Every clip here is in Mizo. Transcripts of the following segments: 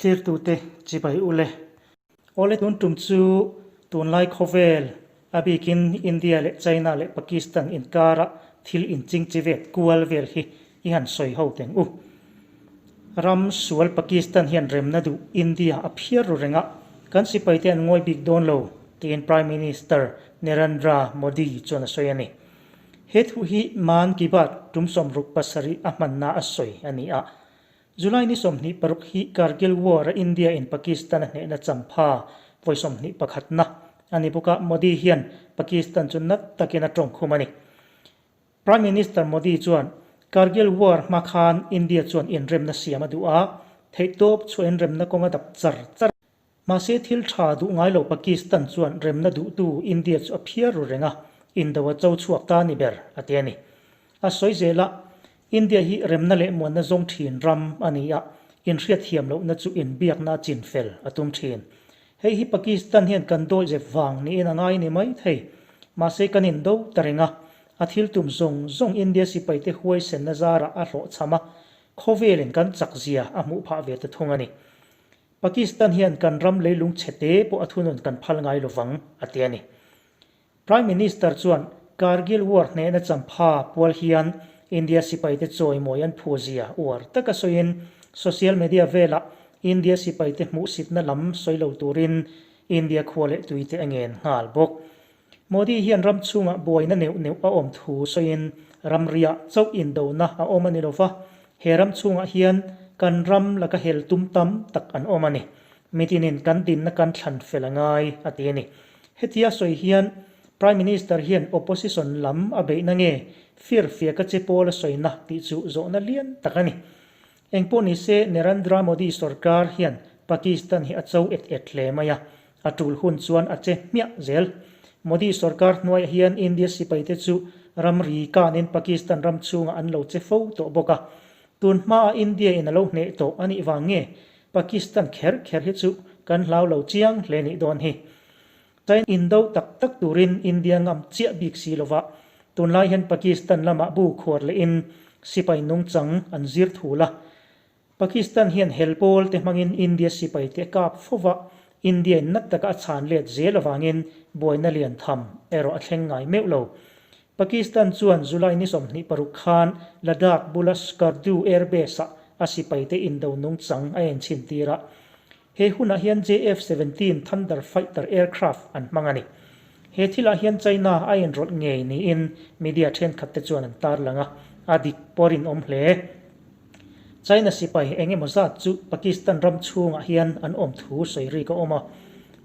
Thirtute chibai ule. Awle tun tum chu tunlai khawvel a bikin India leh China leh Pakistan inkara thil inchingchi vet kual vel hi i han sawi ho teng u. Ram sual Pakistan hian remna duh India a phiar ru reng a, kan sipaite an ngawi bik dawn lo tiin Prime Minister Narendra Modi chuan a sawi a ni. He thu hi Mann Ki Baat tum 67 a hmanna a sawi a ni a. July ni 26 hi Kargil War a India in Pakistan a hnehna champha vawi 21 na a ni bawk a, Modi hian Pakistan chu nat takin a tawngkhum a ni. Prime Minister Modi chuan Kargil War hma khan India chuan inremna siam a duh a, theihtawp chhuah inremna kawng a dap char char. Mahse thil tha duh ngai lo Pakistan chuan remna duhtu India chu a phiar ru reng a, indo a cho chhuak ta ni ber a ti a ni. A sawi zel a, India hi remna leh muanna zawng thin ram a ni a, inhriatthiam lohna chu inbiakna a chin fel a tum thin. Hei hi Pakistan hian kan dawi zep vang niin a ngai ni mai thei. Mahse kan indo ta reng a, a thil tum zawng zawng India sipaite huaisenna zarah a hlawhchham a, khawvelin kan chakzia a hmuh phah ve ta thung a ni. Pakistan hian kan ram leilung chhete pawh a thunun kan phal ngai lovang, a ti a ni. Prime Minister chuan Kargil War hnehna champha pual hian India sipaite chawimawi an phuzia uar taka sawiin social media velah India sipaite hmuhsitna lam sawi lo turin India khua leh tuite a ngen nghal bawk. Modi hian ram chhungah buaina neuh neuh a awm thu sawiin ramriah chauh indona a awm a ni lova, he ram chhungah hian kan ram laka hel tum tam tak an awm a ni. Mitinin kan dinna kan thlan fel a ngai, a ti a ni. Hetia sawi hian Prime Minister hian opposition lam a beihna nge firfiak a che pawl a sawina tih chu zawhna lian tak a ni. Engpawh ni se Narendra Modi sorkar hian Pakistan hi a cho et et hle mai a, a tul hun chuan a che hmiah zel. Modi sorkar hnuaiah hian India sipaite chu ramri kanin Pakistan ram chhungah an lo che fo tawh bawk a. Tun hmaah India in a lo hneh tawh a nih vang nge Pakistan kher kher hi chu kan hlau lo chiang hle nih dawn hi. China indo tak tak turin India ngam chiah bik si lova, tunlai hian Pakistan lamah bu khuar lehin sipai nungchang an zir thul a. Pakistan hian hel pawl te hmangin India sipai te kap fova, India in nat taka a chhan let zel avangin buaina lian tham erawh a thleng ngai meuh lo. Pakistan chuan July ni 26 khan Ladakh bula Skardu Airbase-ah a sipaite indo nungchang a enchhin tir a. He hunah hian JF-17 Thunder fighter aircraft an hmang a ni. He thilah hian China a inrawlh ngei niin media thenkhatte chuan an tarlang a, a dik pawh rinawm hle. China sipai eng emaw zat chu Pakistan ram chhungah hian an awm thu sawi rik a awm a.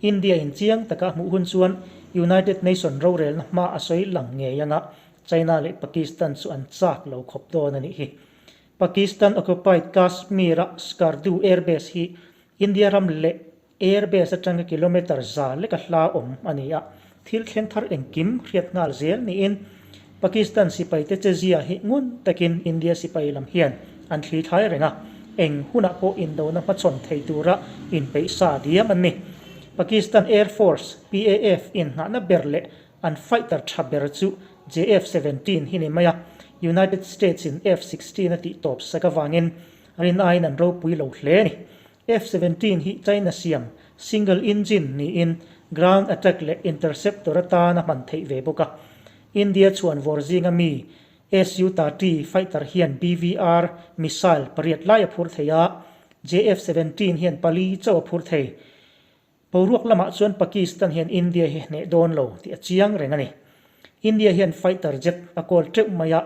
India in chiang taka hmuh hun chuan United Nation rorelna hma a sawi lang ngei anga China leh Pakistan chu an chak lo khawp dawn a nih hi. Pakistan occupied Kashmir-a Skardu airbase hi India ram leh airbase atanga kilometre za leka hla awm a ni a, thil thleng thar engkim hriat nghal zel niin Pakistan sipaite che zia hi ngun takin India sipai lam hian an thli thlai reng a, eng hunah pawh indona hmachhawn thei tura inpeih sa diam an ni. Pakistan Air Force, PAF, inngahna ber leh an fighter tha ber chu JF-17 hi ni mai a, United States in F-16 a tih tawp sak avangin rin aiin an ropui lo hle a ni. F-17 hi China siam single engine niin ground attack leh interceptor atan a hman theih ve bawk a. India chhuan vawr zinga mi Su-30 fighter hian BVR missile pariat lai a phur thei a, JF-17 hian pali chauh a phur thei. Boruak lamah chuan Pakistan hian India hi hneh dawn lo tih a chiang reng a ni. India hian fighter jet a kawl teuh mai a,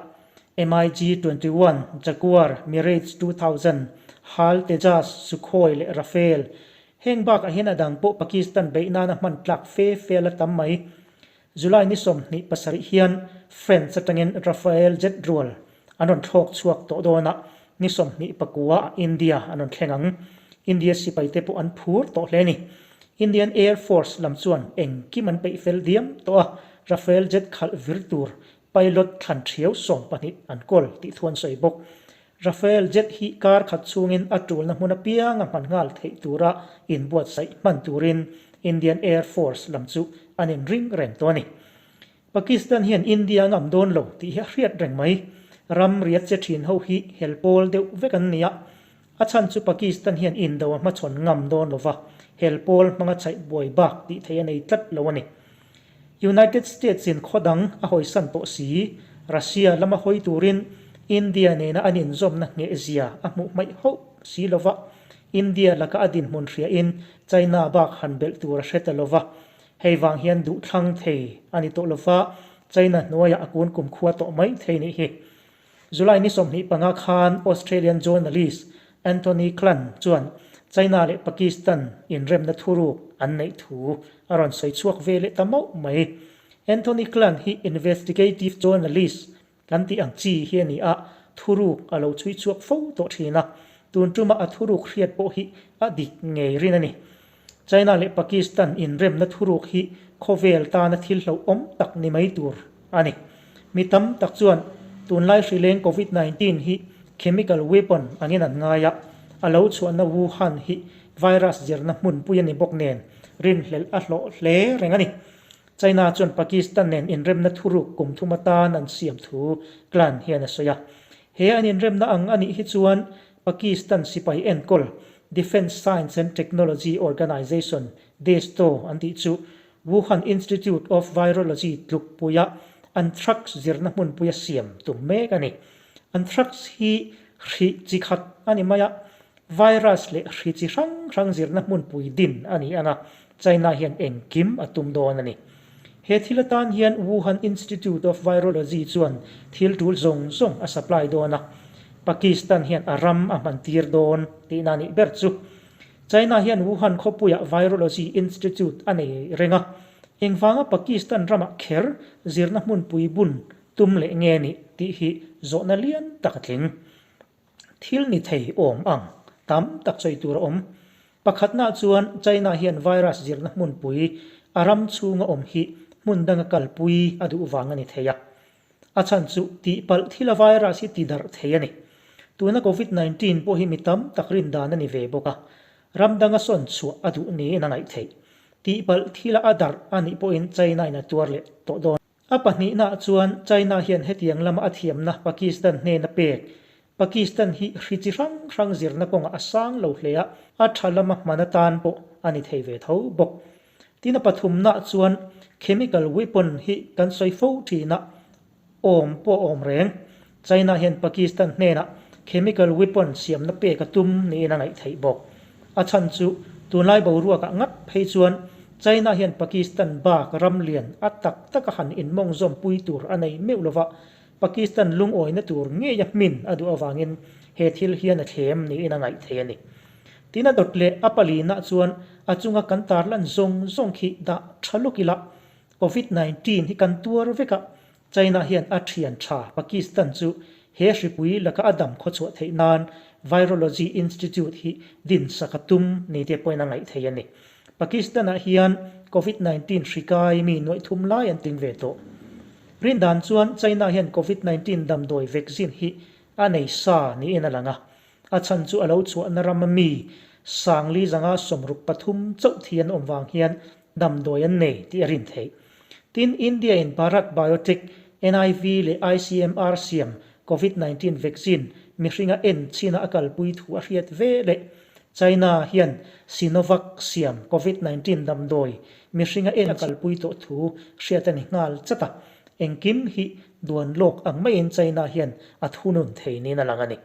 MiG-21, Jaguar, Mirage 2000, Hal, Tejas, Sukhoi leh Rafale. Heng bakah hian a dang pawh Pakistan beih nana hman tlak fe fe a la tam mai. July ni 27 hian France atangin Rafale jet rual an rawn thlawk chhuak tawh dawn a, ni 29 ah India an rawn thleng ang. India sipaite pawh an phur tawh hle a ni. Indian Air Force lam chuan engkim an peih fel diam tawh a, Rafale jet khalh vir tur pilot thlan thiau 12 an kawl tih thu an sawi bawk. Rafale jet hi kar khat chhungin a tulna hmun apianga hman nghal theih tura inbuatsaih hman turin Indian Air Force lam chu an inring reng tawh a ni. Pakistan hian India a ngam dawn lo tih hi a hriat reng mai. Ram riat che thin ho hi hel pawl deuh vek an ni a. A chhan chu Pakistan hian indo a hmachhawn ngam dawn lo va, hel pawl hmanga chhaih buai bak tih theih a nei tlat lo a ni. United States in khaw dang a hawisan tawh si, Russia lama hawi turin India nena an inzawmna ngheh zia a hmuh hmaih hauh si lo va, India laka a dinhmun hriain China bak han belh tur a hre ta lo va, hei vang hian duhthlang thei a ni tawh lo va, China hnuaiah a kun kumkhua tawh mai thei nih hi. July ni 25 khan Australian journalist Anthony Klan chuan China leh Pakistan inremna thuruk an neih thu a rawn sawi chhuak ve leh ta mauh mai. Anthony Klan hi investigative journalist kan tih ang chi hi a ni a, thuruk a lo chhui chhuak fo tawh thin a, tun tuma a thuruk hriat pawh hi a dik ngei rin a ni. China leh Pakistan inremna thuruk hi khawvel tana thil hlauhawm tak ni mai tur a ni. Mi tam tak chuan tunlai hrileng Covid 19 hi chemical weapon angin an ngai a, a lo chhuahna Wuhan hi virus zirna hmunpui a ni bawk nen rinhlelh a hlawh hle reng a ni. China chuan Pakistan nen inremna thuruk kum thum atan an siam thu Klan hian a sawi a. He an inremna ang a nih hi chuan Pakistan sipai enkawl Defence Science and Technology Organisation, DSTO, an tih chu Wuhan Institute of Virology tlukpuia anthrax zirna hmunpuia siam tum mek a ni. Anthrax hi hri chi khat a ni mai a, virus leh hri chi hrang hrang zirna hmunpui din a ni ang a, China hian engkim a tum dawn a ni. He thil atan hian Wuhan Institute of Virology chuan thil tul zawng zawng a supply dawn a, Pakistan hian a ram a hman tir dawn tihna a nih ber chu. China hian Wuhan khawpuiah Virology Institute a nei reng a, engvanga Pakistan ramah kher zirna hmunpui bun tum leh nge nih tih hi zawhna lian tak a tling. Thil ni thei awm ang tam tak sawi tur a awm. Pakhatna chuan China hian virus zirna hmunpui a ram chhunga awm hi hmun danga kalpui a duh vang a ni thei a. A chhan chu tihpalh thila virus hi ti darh thei a ni. Tuna Covid 19 pawh hi mi tam tak rin dan a ni ve bawk a. Ram danga sawn chhuah a duh niin a ngaih theih. Tihpalh thila a darh a nih pawhin China in a tuar leh tawh dawn. A pahnihnaah chuan China hian hetiang lama a thiamna Pakistan hnena pek. Pakistan hi hri chi hrang hrang zirna kawngah a sang lo hle a, a tha lama hman atan pawh a ni thei ve tho bawk. Tin a pathumnaah chuan chemical weapon hi kan sawi fo thin a, awm pawh a awm reng. China hian Pakistan hnenah chemical weapon siamna pek a tum niin a ngaih theih bawk. A chhan chu tunlai boruakah ngat phei chuan China hian Pakistan bak ram lian a tak taka han inmawngzawmpui tur a nei meuh lova, Pakistan lungawina tur ngeia hmin a duh avangin he thil hian a thlem niin a ngaih theih a ni. Tin a dawt leh a palinah chuan a chunga kan tarlan zawng zawng khi dah tha lawk ila Covid 19 hi kan tuar vek a, China hian a thian tha Pakistan chu he hripui laka a dam khawchhuah theih nan Virology Institute hi din sak a tum ni te pawhin a ngaih thei a ni. Pakistan-ah hian Covid 19 hri kai mi nuaih thum lai an tling ve tawh. Rindan chuan China hian Covid 19 damdawi vaccine hi a nei sa niin a lang a. A chhan chu a lo chhuahna rama mi Sangli zanga 63 chauh thi an awm vang hian damdawi an nei tih a rin theih. Tin, India in Bharat Biotech, NIV leh ICMR siam Covid 19 vaccine mihringa en china a kalpui thu a hriat ve leh China hian Sinovac siam Covid 19 damdawi mihringa en a kalpui tawh thu hriat a ni nghal chat a, engkim hi duan lawk ang maiin China hian a thunun thei niin a lang a ni.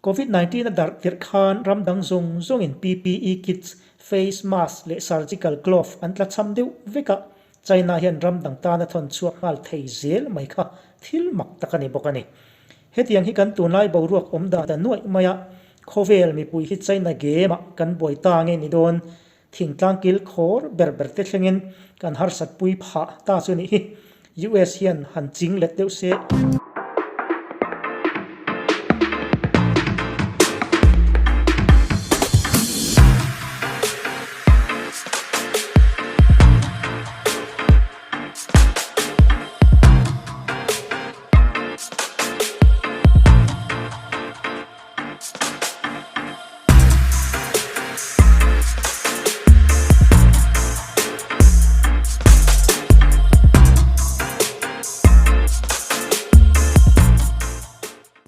Covid 19 a darh tirh khan ram dang zawng zawngin PPE kits, face mask leh surgical glove an tla cham deuh vek a, China hian ram dang tana thawn chhuak nghal thei zel mai kha thil mak tak a ni bawk a ni. Hetiang hi kan tunlai boruak awm dan ta nuaih mai a, khawvel mipui hi China game ah kan buai ta nge ni dawn, thingtlang kil khawr ber ber te thlengin kan harsat pui phah ta chu nih hi. US hian han ching let deuh se.